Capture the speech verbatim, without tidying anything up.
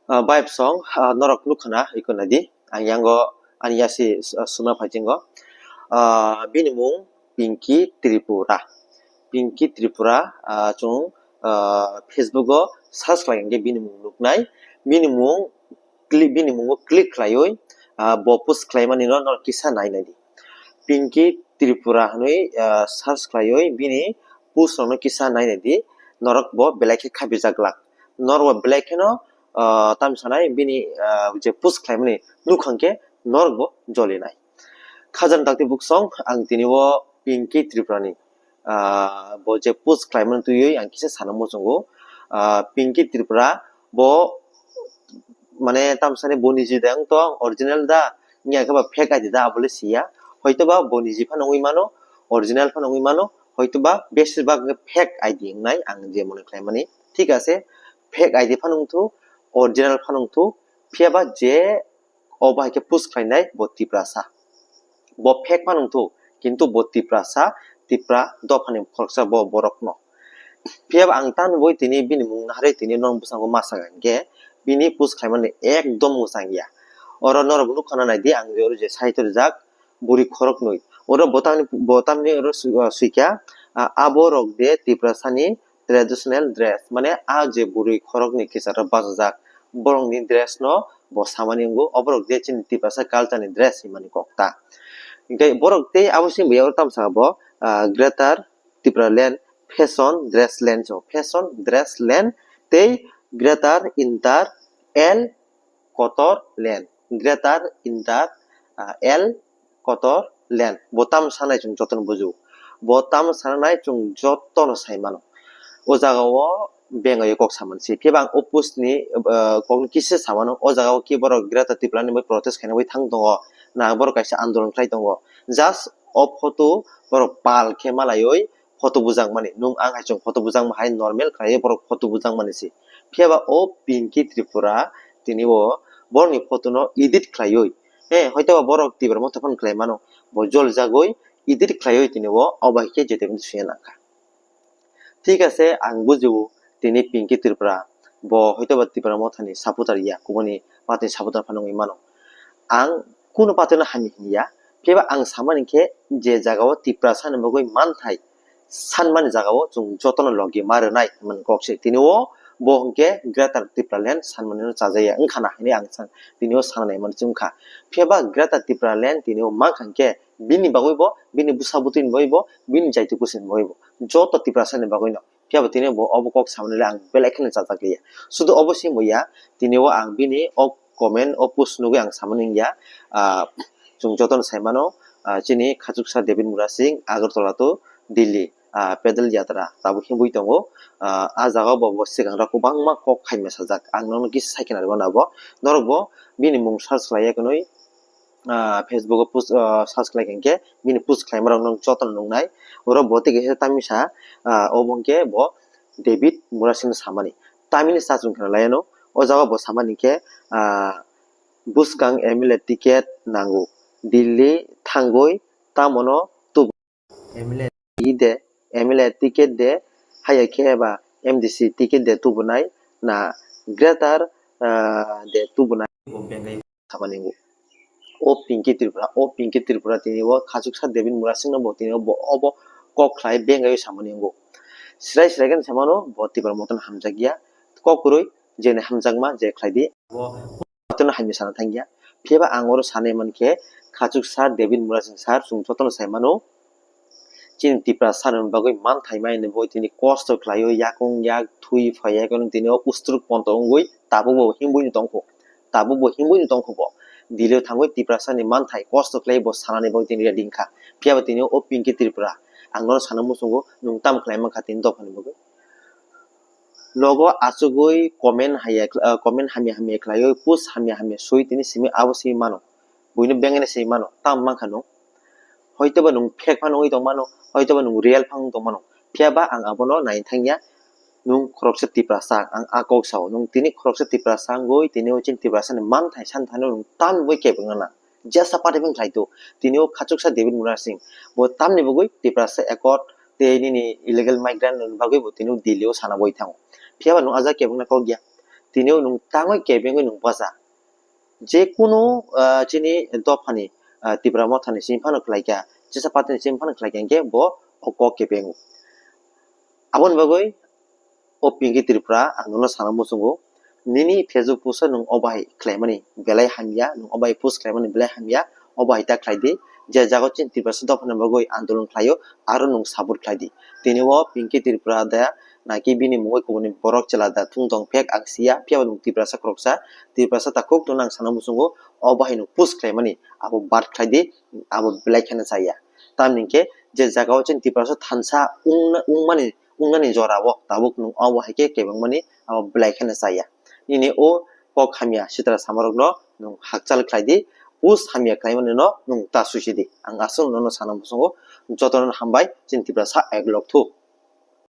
Ah, bai bwsong, ah, norok nukha na, iko nai di. Ang yango ani yasi, ah, suma phai chingo. Ah, bini mung Pinky Tripura. Pinky Tripura, ah, chwng, ah, Facebook o search khlai hwnkhe bini mung nuknai. Bini mung click, bini mungo click khlaiwi, ah, bo post khlaimani no norok kisa nai nai di. Pinky Tripura hwnwi, ah, search khlaiwi bini post rokno kisa nai nai di. Norok bo belai khe khabirjak glak. Norok bo belai kheno, ah, tamo sanai bini, ah, je post khlaimani nukha hwnkhe norok bo jolinai. Khajang dakti buksong ang tini o Pinky Tripura ni, ah, bo je post khlaimani twiwi ang kisa sana muchungo. Ah, Pinky Tripura bo mane tamo sani bo niji da wng tong original da wngya khe ba fake I D da abo le siya. Hoito ba bo niji phano wngwi mano, original phano wngwi mano, hoito ba besir bak wngkhe fake I D wngnai ang je mone khlaimani. Thik ase, fake I D phano wngthu, original phano wngthu, phiya ba je obo hai khe post khlainai bo Tiprasa. Bo fake phano wngthu, kintu bo Tiprasa, Tipra dophani khoroksa bo borokno. Phiya ba ang tamo bo tini bini mung naharwi tini norok bwskango ma saka hwnkhe bini post khlaimani ekdom mwchang ya. Oro norok nukha na nai di ang je oro je site o rijak bwrwi khoroknwi. Oro bo tamni, bo tamni oro swi-, ah, swikha, ah, abo rok de Tiprasani traditional dress, mane a je bwrwi khoroknwi kisa rok bachajak, borokni dress no bo samani wngo, oborok je chini Tiprasa culture ni dress hinmani kok ta. Hinkhe borok tei abo simi oro tamo saka bo, ah, Greater Tipraland Fashion Dress Land, so Fashion Dress Land tei Greater Inter L Kotor Land, Greater Inter, ah, L Kotor Land. Bo tamo sanai chwng jotono bujo. Bo tamo sanai chwng jotono sai mano. O jaga o bengai kok samani se. Phiya ba ang o post ni, ah, kok ni kisa samano. O jaga o khe borok Greater Tipraland ni bai protest khaina bai thang tongo. Na borok kaisa andolon khlai tongo. Just o photo borok pal khe malaioi photo bujak mani, nung ang hai chwng photo bujak ma hai normal khlaiwi borok photo bujak mani se. Phiya ba o Pinky Tripura tini o borokni photo no edit khlaiwi, he, hoito ba borok Tipra Motha phano khlai mano, bo jolijagwi edit khlaiwi tini o obo hai khe je tei suya nangkha. Thik ase, ang bujio tini Pinky Tripura bo hoito ba Tipra Motha ni supporter ya, kubuni party ni supporter phano wngwi mano. Ang kuno party no hamya hinya, phiya ba ang samani khe je jaga o Tiprasa ni bagwi manthai sanmani jaga o chwng jotono logi ma rwnai hinmani kok se. Tini o bo hwnkhe Greater Tipraland sanmani no chajaya wngkha na hinwi ang san, tini o sana nai mani se wngkha. Phiya ba Greater Tipraland tini o mankha hwnkhe bini bagwi bo, bini bwsa bwtwi ni bagwi bo, bini jaiti kusu ni bagwi bo, joto Tiprasa ni bagwi no. Phiya bo tini bo obo kok samani le ang belai kheno chajak liya. Sudu obo simi ya, tini o ang bini o comment o post nugwi ang samani wngya. Ah, chwng jotono sai mano, ah, chini Khachuksa David Murasing Agartala to Delhi, ah, pedal yatra tabuk himwi tongo. Ah, ah jaga o bo, bo swkang rok kwbangma kok hamya sajak. Ang nono kisa sai khna rwmano abo. Norok bo bini mung search khlai ya kwnwi, ah, Facebook o post, ah, search khlai kha hwnkhe bini post khlaima rok no jotono nuknai. Oro bo tei kaisa tamisa, ah, obo hwnkhe bo David Murasing samani. Tamini sa chwng khna lai ano. O jaga bo samani khe, ah, bwskang M L A ticket nango. Delhi thangwi tamono tubu. M L A de, M L A ticket de, haya khe ba M D C ticket de tubunai na greater, ah, de tubunai. Samani o Pinky Tripura, o Pinky Tripura tini o Khachuksa David Murasing no bo tini o bo obo kok khlai bengai samani o. Srai srai khe samano bo Tipra Motha no hamjakya. Kok kwrwi jeni hamjakma je khlai di. Bo jotono hamya sana thangya. Phiya ba ang oro sanai mankhe, Khachuksa David Murasing sir, chwng jotono sai mano. Chini Tiprasa ni bagwi manthai mai ni bagwi tini kosto khlaiwi yakung yak thwi phaiya khe tini o ustruk ponto wngwi tabuk bo himwi ni tongkho. Tabuk bo himwi ni tongkho bo. Delhi o thangwi Tiprasa ni manthai kosto khlai bo sanani bagwi tini ready wngkha. Phiya ba tini o Pinky Tripura. Ang nono sana muchungo nwng tamo khlai mankha tini dophani bagwi. Logo achugwi comment haya, ah, comment hamya hamya khlaiwi, post hamya hamya swi tini simi abo simi mano. Buino bengaino simi mano, tamo mankha nwng. Hoitoba nwng fake phano wngwi tongmano, hoitoba nwng real phano wngwi tongmano. Phiya ba ang abono naina thangya, nwng khoroksa Tiprasa, ang a kok sao. Nwng tini khoroksa Tiprasa wngwi tini o chini Tiprasani manthai santhai no nwng tamni bagwi kebengna nang. Jesa party phano khlai to. Tini o Khachuksa David Murasing. Bo tamni bagwi Tiprasa Accord tei nini illegal migrant ni bagwi bo tini o Delhi o sana boi thango. Phiya ba nwng a jaga kebengna kok ya. tini o nwng tangwi kebengwi nwng baja. Je kunu, ah, chini dophani, ah, Tipra Mothani simi phano khlai kha, jesa party ni simi phano khlai kha, hinkhe bo o kok kebengo. Aboni bagwi o Pinky Tripura ang nono sana muchungo, nini Facebook post o nwng o bahai khlaimani belai hamya, nwng o bahai post khlaimani belai hamya, o bahai ta khlai di. Je jaga o chini Tiprasa dophani bagwi andolon khlaio, aro nwng support khlai di. Tini o Pinky Tripura da, naki bini mungwi kubuni borok chwla da thung tong phek ang siya, phiya bo nwng Tiprasa khoroksa, Tiprasa takhuk no nang sana muchungo, o bahai no post khlaimani abo bad khlai di, abo belai kheno chaya. Tamni hwnkhe je jaga o chini Tiprasa thansa wngna-, wngmani, wngnani jora o tabuk nwng o bahai khe kebengmani abo belai kheno chaya. Nini o kok hamya sitra samarok no nwng hakchal khlai di, post hamya khlaimani no nwng ta suisi di. Ang aswk nono sana muchungo, jotono hambai, chini Tiprasa ek lok thu.